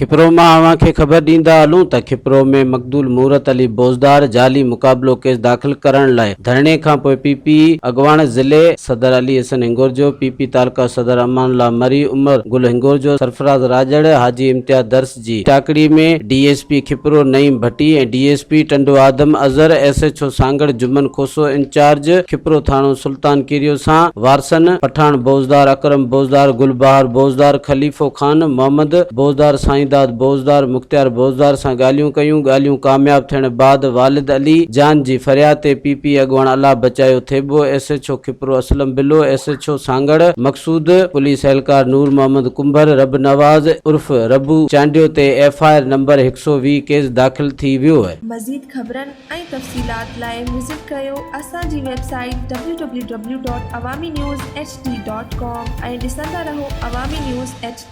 کپرو مان اوهان کي خبر ڏيندا هلون ته کپرو ۾ مقتول مورت علي بوزدار جعلي مقابلو ڪيس داخل ڪرڻ لاء ڌرڻي کانپوء پي پي اڳواڻ ضلعي صدر علي حسن هنگورجو، پي پي تعلقه صدر امان الله مري، عمر گل هنگورجو، سرفراز راڄڙ، حاجي امتياز درس جي ٽاڪڙي ۾ D S P Khipro Naeem Bhatti ۽ D S P Tando Adam Azhar, S H O Sanghar Juman Khoso, incharge Khipro ٿاڻو سلطان ڪيريو سان وارثن پٺاڻ بوزدار، اڪرم بوزدار، گل بهار بوزدار، خليفو خان، محمد بوزدار، سائينداد بوزدار، مختيار بوزدار سان ڳالهيون ڪيون، ڳالهيون ڪامياب ٿيڻ بعد والد علي جان جي فرياد تي پي پي اڳواڻ Allah Bachayo Thebo, S H O Khipro Aslam Bullo, S H O Sanghar Maqsood, police اهلڪار نور محمد ڪنڀر، رب نواز عرف ربو چانڊيو تي F I R number 120 case داخل ٿي ويو. مزيد خبرن ۽ تفصيلات لاء وزٽ ڪريو اسان جي website W W W dot Awami news H D dot com ۽ ڏسندا رهو عوامي نيوز ايڇ ڊي.